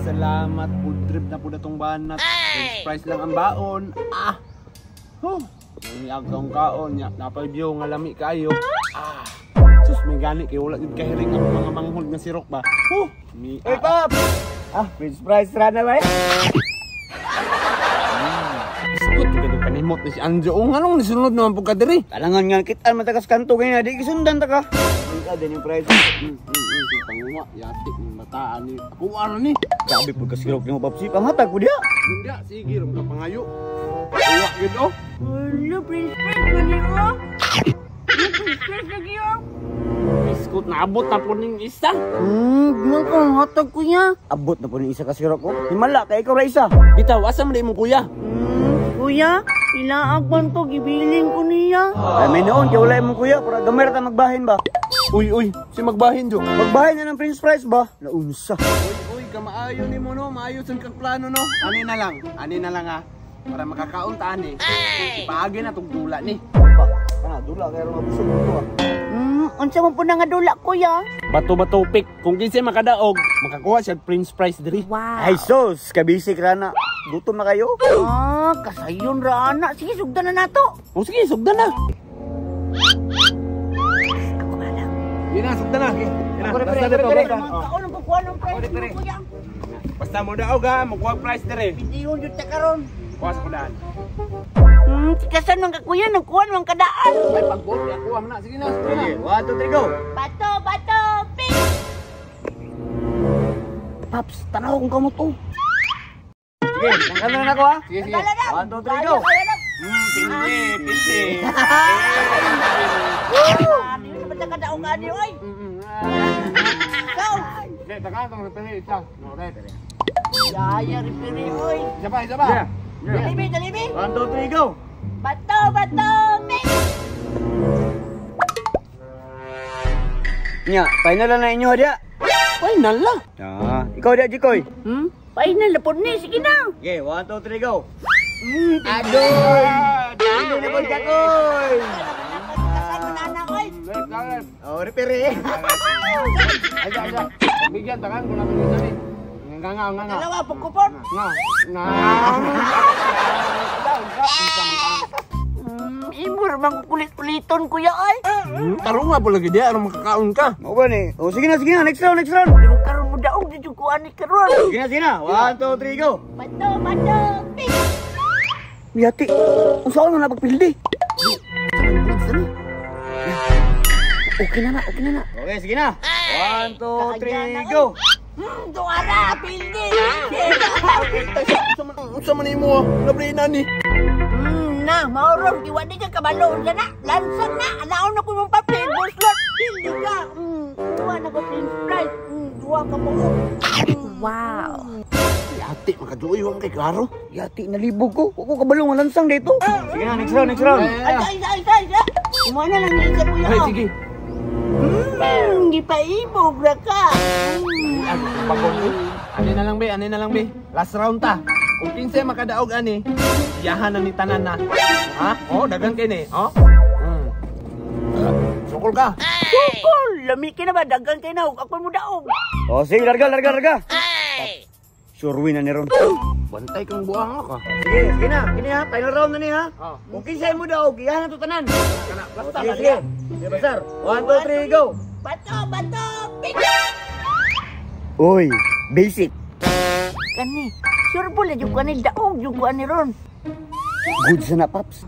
Salamat. Food trip na po na tong banat. French fries lang ang baon. Ah! Huh! Nangiyag kang kaon. Nya, napay view nga lami kayo. Ah! Sus, may gani kay wala gid kahiring ang mga manghod nga sirok ba. Huh! Mi Uy, Pop! Ah, french fries ra na ba eh? Iskot gani panimot ni si Anjo. Oh, nganong nisunod naman pud ka diri? Talangan nga kitaan matakas kanto ganyan, di gisundan ta ka. Ang din yung price. Si panguma, yati ni bataan ni. Ako ano ni? Grabe pud ka sirok nimo, Papsi. Panghatag ko diya. Hindi, sige rom ka pangayo. Uwa gid oh. Hello, french fries ba niyo? French fries lagi oh. Biskot naabot na po ning isa. Ginang ko, hatag ko niya. Abot na po ni isa ka sirok ko. Himala kay ikaw ra isa. Bitaw, asa man di imong kuya? Kuya, ilaag man to, gibilin ko niya. Ay, may noon kay wala imong kuya para gamay ra ta magbahin ba. Uy, uy, si magbahin jo. Magbahin na ng french fries ba? Naunsa. Uy, uy, kamaayo ni mo no, maayo sad kang plano no. Ani na lang ah. Para makakaon ta ani. Ipaagi na tong dula ni. Pa, kana dula kay ron mabusog ko ah. Unsa man po na nga dula, kuya? Bato-bato pick. Kung kinsay makadaog, makakuha siya french fries diri. Wow. Ay sos, kabisik ra na. Gutom na kayo? Ah, kasayon ra ana. Sige, sugdan na nato. O sige, sugdan na. Ako bahala. Yun na, sugdan na. Yun na. Ako, Basta repere, dito, repere. basta. Oh. Kaon ang kukuha ng price mo, kuya. Basta mo daog ha, makuha price diri. Pitiyon jud ta karon. Kuha sa kudahan. Tikasan man ka kuya, nagkuha man kadaan. Ay, pagbuot, kuha man na. Sige na, sige na. Sige, 1, 2, 3, go. Bato, bato, pick. Paps, tanaw kung kamot oh. Sige, tanggal na ako ha. Sige, sige. Dala na. 1, 2, 3, go. Pindi, pindi. Ah, di na ba kadaog ani oy? Go. Sige, tagaan tong repere isa. No, red. Yaya referee oy. Isa pa, isa pa. Dalibi, dalibi. 1, 2, 3, go. Bato, bato, pick. Nya, final na inyo dia. Final la. Ah, ikaw dia Jikoy. Final na po ni, sige na. Okay, 1, 2, 3, go. Adoy! Hindi na po Jakoy! Kasama na anak oy. Red, red. Oh, referee. Ay, ay, ay. Bigyan, tagaan ko namin isa ni. Nga, nga, nga, nga. Dalawa pong kupon. Nga, nga. Imor bang kulit-kuliton kuya ay. Tarong nga po lagi dia, aron makakaon ka. Mao ba ni? Oh, sige na, sige na. Next round, next round. Pero karon mo daog dito ko ani karon. Sige na, sige na. 1, 2, 3, go. Bato, bato, pick. Yati, unsa man na pagpildi? Okay na na, okay na na. Okay, sige na. 1, 2, 3, go. Duara, pildi. Unsa man imo? Nabrina ni. Na, maurong kiwa di ka kabalo unsa na. Lansang na, anaon na ko mong papel, boslot. Pildi ka. Duwa na ko french fries. Duwa ka mo. Wow. Yati, makajuoy ang kay klaro. Yati, nalibog ko. Wa ko kabalo nga lansang dito. Sige na, next round, next round. Ay, ay, ay, ay, ay. Kumana lang ni isa kuya. Ay, sige. Gipaibog ra ka. Ani na lang be, ani na lang be. Last round ta. Kung kinsay makadaog ani, iyahan na ni tanan na. Ha? Oh, dagan kay ni. Oh. Sukol ka. Sukol, lami kay na ba dagan kay na ako mo daog. Oh, sige, larga, larga, larga. Sure win na ni Ron. Bantay kang buang ka. Sige, sige na. Kini ha, final round na ni ha. Oh. Kung kinsay mo daog, iyahan na to tanan. Kana, basta. Sige, sige. Sige, Basar. 1, 2, 3, go. Bato, bato, pick. Uy, basic. Kani, sure po jud ko ani daog jud ko ani ron. Good sa na, Paps.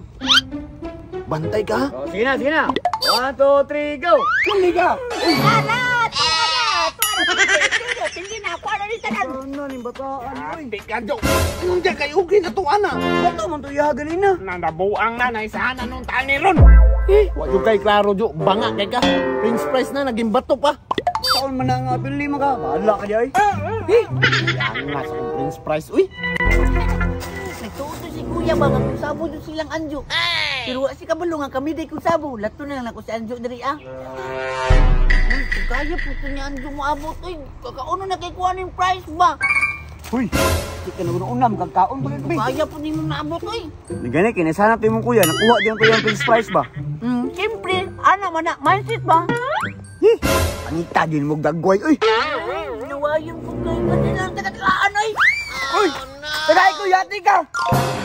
Bantay ka. Oh, sige na, sige na. 1, 2, 3, go. Pili ka. Ara, tuara, tuara. Pili na ako ano ni tanan. Ano ni bataan, uy. Ate ka, Jo. Anong diya kay okay na to, ana? Bato man to iyaha ganina. Nanabuang na, naisahan na nung taan ni Ron. Eh, wa jud kay klaro, Jo. Banga kay ka. French fries na, naging bato pa. Taon man na nga pili mo ka. Bahala ka di ay. Eh, nga sa kong french fries, uy. Nagtuo si kuya ba nga kung sabo jud silang anjo. Pero wa si kabalo nga kami day kung sabo. Lato na lang ako si Anjo diri ah. Uy, kung kaya po ko ni Anjo moabot oy. Kakauno na kay kuha ning price ba? Uy, di ka na una magkakaon pa gid. Kaya po nimo naabot oy. Nagani kinasanap imong kuya, nakuha din ko yung french fries ba? Siyempre, ana man na mindset ba? Hi, pangita din mo dagway oy. Nawayon ko kay kanila sa katlaan. Ato, yati ka.